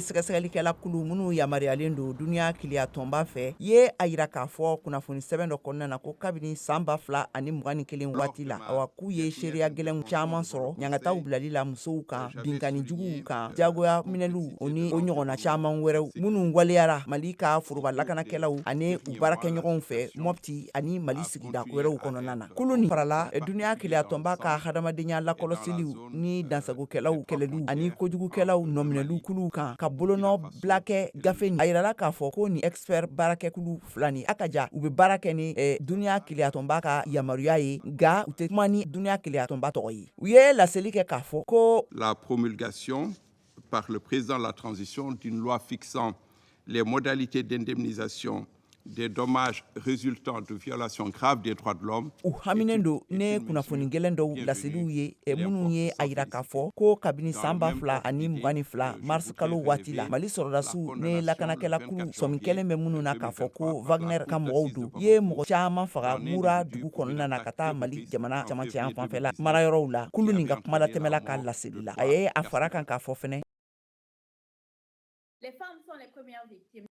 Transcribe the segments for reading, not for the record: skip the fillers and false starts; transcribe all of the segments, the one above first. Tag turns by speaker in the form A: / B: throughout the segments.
A: Sɛgɛsɛgɛlikɛla kulu minnu yamaruyalen don duniya kelenya tɔnba fɛ ye a jira k'a fɔ kunnafoni sɛbɛn dɔ kɔnɔna na ko kabini san 2021 waati la, awa, k'u ye seereya gɛlɛn caman sɔrɔ ɲangataw bilali la musow kan, binkanni juguw kan, jagoya minɛliw, o ni o ɲɔgɔnna caman wɛrɛw minnu waleyara Mali ka foroba lakanakɛlaw ani u baarakɛɲɔgɔnw fɛ Mɔpti ani Mali sigida wɛrɛw kɔnɔna na. Kulu nin farala duniya kelenya tɔnba ka hadamadenya lakɔlɔsiliw ni dansagokɛlaw kɛlɛliw ani kojugukɛlaw nɔminɛliw kuluw kan ka bolonɔ bila kɛ gafe. A yirala k'a fɔ ko nin expert baarakɛkulu fila nin, a ka ja u bɛ baara kɛ ni duniya kelenya tɔnba ka yamaruya ye, nka u tɛ kuma ni duniya kelenya tɔnba tɔgɔ ye. U ye laseli kɛ k'a fɔ ko
B: La promulgation par le président de la transition d'une loi fixant les modalités d'indemnisation des dommages résultant de violations graves des droits de l'homme.
A: U haminen don ne kunnafoni gɛlɛn dɔw laseliw ye minnu ye a yira k'a fɔ ko kabini san 2022 mars kalo waati la, Mali sɔrɔdasiw ni lakanakɛla kulu sɔmi kɛlen bɛ minnu na k'a fɔ ko Wagner ka mɔgɔw don, ye mɔgɔ caman faga Mura dugu kɔnɔna na ka taa Mali jamana camancɛ yan fanfɛla marayɔrɔw la. Kulu nin ka kumalatɛmɛla ka laseli la, a ye a fara kan k'a fɔ fɛnɛ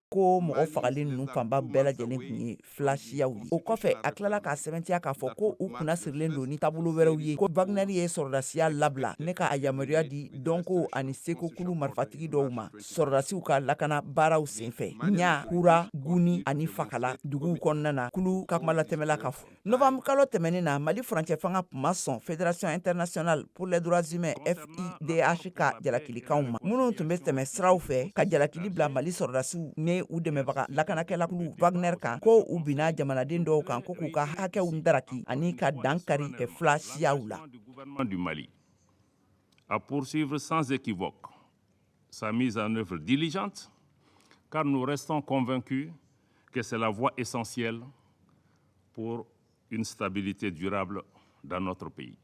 A: ko mɔgɔ fagalen ninnu fanba bɛɛ lajɛlen tun ye fila siyaw ye. O kɔfɛ, a tilala k'a sɛbɛntiya k'a fɔ ko u kunna sirilen don ni taabolo wɛrɛw ye, ko Wagner ye sɔrɔdasiya labila ne ka a yamaruya di dɔnko ani seko kulu marifatigi dɔw ma sɔrɔdasiw ka lakana baaraw senfɛ Ɲa, Hura, Guni ani Fakala duguw kɔnɔna na. Kulu ka kumalatɛmɛla ka fɔ, novembre kalo tɛmɛnen na, Mali furancɛ fanga tun ma sɔn Fédération internationale pour les droits humains, FIDH, ka jalakilikanw ma minnu tun bɛ tɛmɛ siraw fɛ ka jalakili bila Mali sɔrɔdasiw ni u dɛmɛbaga lakanakɛla kulu Wagner kan, ko u binna jamanaden dɔw kan, ko k'u ka hakɛw daraki ani ka dan kari fila siyaw la.
C: Du Mali à poursuivre sans équivoque sa mise en œuvre diligente, car nous restons convaincus que c'est la voie essentielle pour une stabilité durable dans notre pays.